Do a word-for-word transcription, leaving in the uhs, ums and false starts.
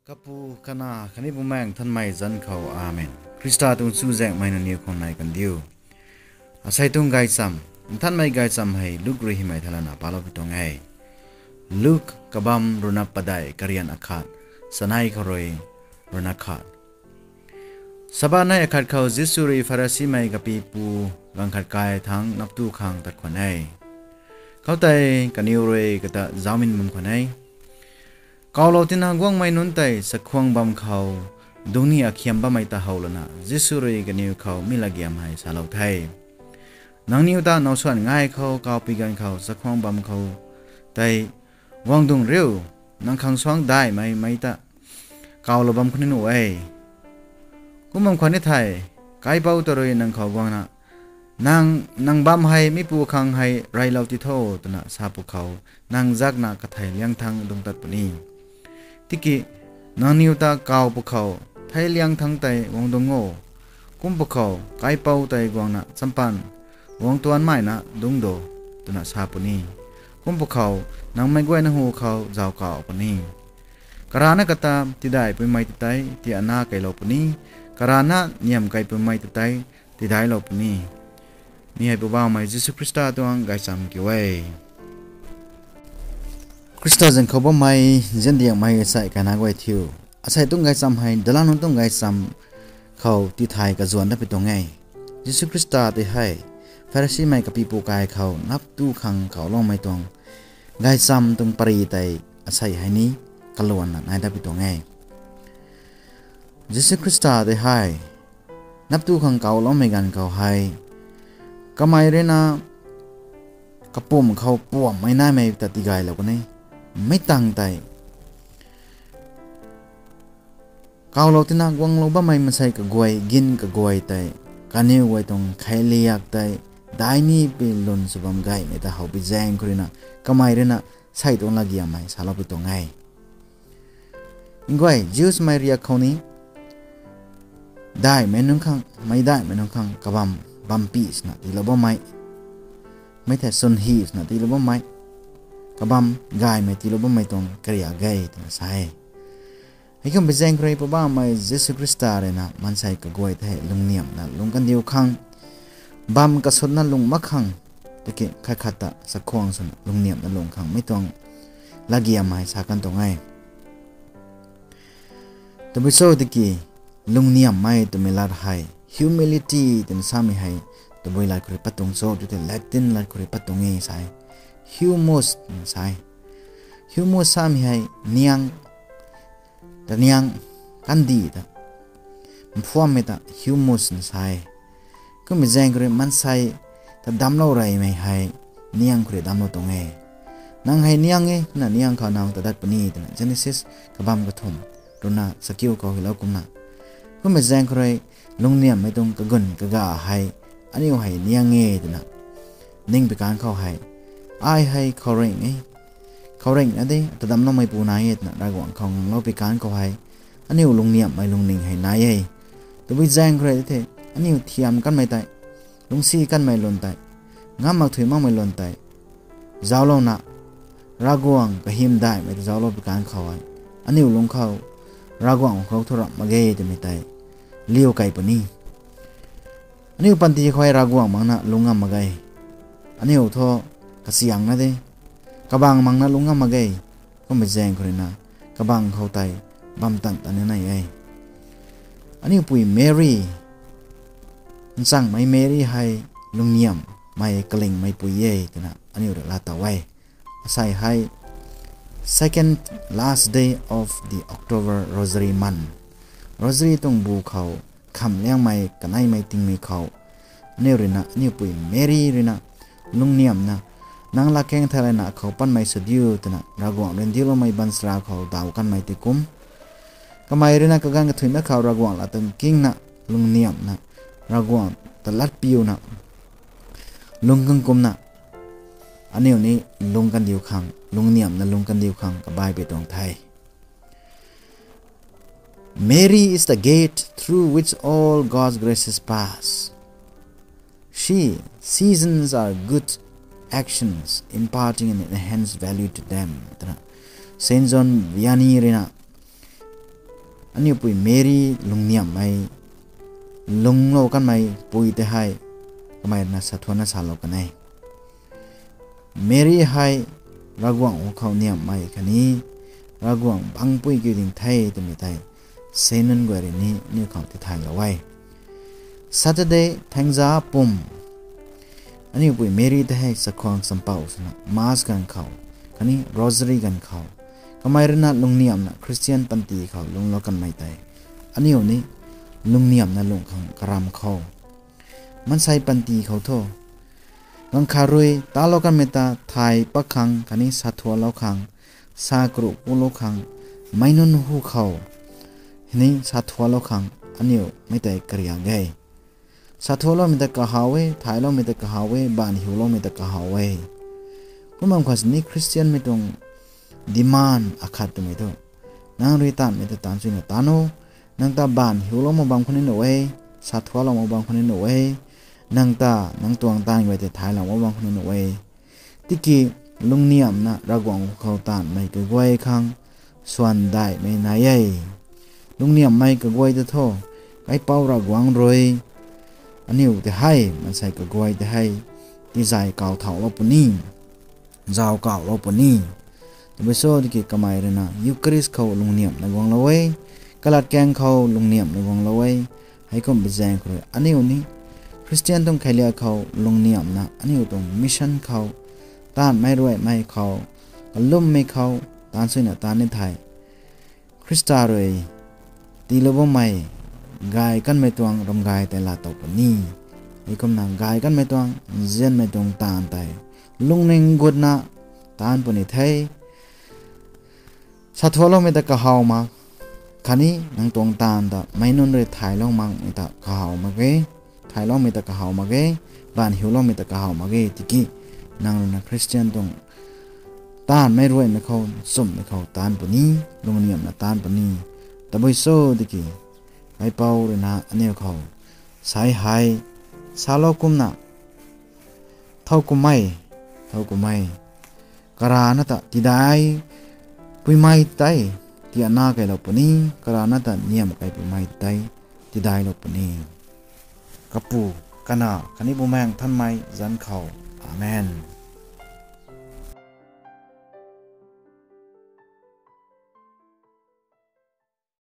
Kapu, Kanac khatni Bumaengh Nthanmei zanc khou, Amen. Khrista tuang chuzaenghmei nangniw khang nai kandiu. Asei tuang gaychamv, nthanmei gaychamv hei Luk rui hymei thaylana palou pi tuang e. Luk kabamv ruhna padeih, karian akhat, chanei khou rui ruhna khat. Sabath nei akhat khou Jisu rui Pharisimei kapipu gaanv khat kai thangc naptu khang tat khwan e. Khoutei kaniw rui kata zaumin bam khwan e. Kawlou tina guangmei nunc tei chakhwang bam khou dungcni akhiam bammei ta how lana Jisu rui kaniw khou mi latgiam hei salou the. Nangniw ta now swan ngai khou kawpui ganv khou chakhwang bam khou tei guang dung riu, nang khang suangc daihmei mei ta kawlou bam khwan ni nuh e. Kum bam khwan ni thei, kaipouc ta rui nang khou guangna, nang, nang bam hei mipu khang hei reylou ti tho, twna sa pwkhou, nang zakna kathei liangthangc dungc tat puni. Tiki, nangniw ta kaw pwkhou, thei liangthangc tei guang dungc o. Kum pwkhou, kaipouc tei guangna champan, guang tuanmeina dungc do, twna sa puni. Kum pwkhou, nang meic guayna hu khou zauc kauh puni. Karana kata tidaih puimei ta tei tii ana keylou puni, karana niam kei puimei ta tei tidailou puni. Mi hei Poubauhmei Jisu Khrista tuang gaychamv kiu e. Khrista zanc khou bammei, nziandiangmei asei kana guay thiu. Asei tuang gaychamv hei dalanunc tuang gaychamv khou tithay kazuan dat pi tuang e. Jisu Khrista tei hei Pharisimei kapipu kai khou naptu khang kawloumei tuang gaychamv tuang pary tei asei hei ni kaluanna nai dat pi tuang e. Jisu Khrista tei hei naptu khang kawloumei ganv khou hei, kamei ruina kapumc khou puamhmei naimei ta tigaylou kan e. Mi tangv tei kawlou tina guanglou bammei maansei kaguay, gin kaguay tei, kaniw guay tuang kheiliak tei, daini pi lun sw bam gaymei ta how pi zaeng khou ruina, kamei ruina sei tuang latgiam hei salou pi tuang e. Nguay, Jewsmei riak khou ni, daihmei nunc khang, meic daihmei nunc khang kabamv, bampi swna tiilou bammei, mei thei swn hi swna tiilou bammei, kabamv gaymei tiilou bammei tuang kariak e twna sa e. Heikum pi zaeng khou rui Poubauhmei Jisu Khrista ruina maansei kaguay tei lungniamna lungc kandiu khang, bam kasutna lung mak khang, tiki khat khat ta chakhwang swna lungniamna lungc khang mei tuang latgiam hei sa kan tuang e. Tabui cho tiki, lungniamhmei twmei lat hei, humility twna samei hei, tabui lat khou rui pat tuang cho, tw tei Latin lat khou rui pat tuang e sa e. Humus twna sa e. Humus samei hei niang, ta niang, kandih ta, mphuammei ta humus na sa e. Kummei zaeng khou rui maansei ta damclou reymei hei niang khou rui damclou tuang e. Nang hei niang e, na niang khou nang ta dat puni twna Genesis kabamv kathumh ruina chakiu khou hylou kumna. Kummei zaeng khou rui lungniamhmei tuang kagun kaga hei, aniu hei niang e twna ning pi kan khou hei, ai hei khouringh e, khouringh na de, ta damcloumeipu nai e twna Ravguangc khou nganglou pi kan khou hei, aniu lungniamhmei lungning hei nai e. Tabui zaeng khou rui tei the, aniu thiam kanmei tei, lungcsi kanmei lun tei, ngam mak thuy makmei lun tei zauclouna, Ravguangc kahymdaihmei ta zauclou pi kan khou hei, aniu lungc khou Ravguangc khou thu ramh mak ge twmei tei liu kei puni. Aniu panty khou hei Ravguangc makna lungc ngam mak ge. Aniu thu kasiang na de, kabang makna lungc ngam mak ge. Kummei zaeng khou ruina kabang khou tei bam tang ta ni nai e. Aniu pui Mary, nchangmei Mary hei lungniamhmei kalingmeipui e twna aniu rui laatow e. Asei hei second last day of the October Rosary month. Rosary tuang bu khou khamliangmei kaneimei tingmei khou, aniu ruina, aniu pui Mary ruina lungniamhna, nang latkaeng theilayna khou panmei sw diu twna Ravguangc rui ndiuloumei baanchara khou daw kanmei tei kum, kamei ruina kaganv kathuicna khou Ravguangc lat tuang kingna lungniamhna, Ravguangc ta latpiuna lungc kan kumna, aniu ni lungc kandiu khang, lungniamhna lungc kandiu khang kabaipui tuang the. Mary is the gate through which all God's graces pass. She seasons our good actions, imparting an enhanced value to them. Twna Saint John Vianney ruina Aniu pui Meri lungniamhmei, lungclou kanmei pui tei hei kamei ruina sathuanna salou kan e. Meri hei Ravguangc hu khou niamhmei khatni Ravguangc bangpui kiu ding the twmei tei si nunc guay rui ni aniu khang tithaylou e. Saturday thaengza pum aniu pui Meri tei hei chakhwang champouh swna Mass ganv khou khatni Rosary ganv khou kamei ruina lungniamhna Christian panty khou lungclou kanmei tei aniu ni lungniamhna lungh khang karam khou, maansei panty khou thu, ganv khat rui talou kanmei ta thay pat khang khatni sathualou khang, sa karuh kulou khang, meic nunc hu khou ni sathualou khang aniu mei tei kariak e. Sathualoumei ta kahaw e, thayloumei ta kahaw e, baanv hiuloumei ta kahaw e. Kum bam khat sini Christianmei tuang demand akhat twmei thu, nang rui taanvmei ta taanv chuyna taanv o, nang ta baanv hiulou mak bam khou ni nuh e, sathualou mak bam khou ni nuh e, nang ta nang tuang taanv guay tei thaylou mak bam khou ni nuh e. Tiki lungniamhna Ravguangc khou taanvmei kaguay khang swan daihmei nai e. Lungniamhmei kaguay ta thu, Kaipouc Ravguangc rui aniu tei hei, maansei kaguay tei hei tizay kau thauhlou puni, zauc kauhlou puni. Tabui cho tiki kamei ruina Eucharist khou lungniamhna guanglou e, kalatkaeng khou lungniamhna guanglou e. Heikumbi zaeng khou rui aniu ni Christian tuang kheiliak khou lungniamhna aniu tuang mission khou, taanvmei ruaimei khou, kalummei khou taanv chuyna taanv ni thei, Khrista rui tiilou bammei gay kanmei tuang ramgay tei laa tow puni. Heikumna gay kanmei tuang, nzianmei tuang taanv tei lungning gutna taanv puni the. Sathualoumei ta kahaw mak, khatni nang tuang taanv ta meic nunc rui thaylou makmei ta kahaw mak e, thayloumei ta kahaw mak e, baanv hiuloumei ta kahaw mak e tiki nang ruina Christian tuang taanvmei ruaimei khou, nchumhmei khou taanv puni, lungniamhna taanv puni. Tabui cho tiki Kaipouc ruina aniu khou sai hei salou kumna, thow kum e, thow kum e, karana ta tidai puimei tei tiana keylou puni, karana ta niam kei puimei tei tidailou puni. Kapu, Kanac khatni Bumaengh Nthanmei zanc khou. Amen.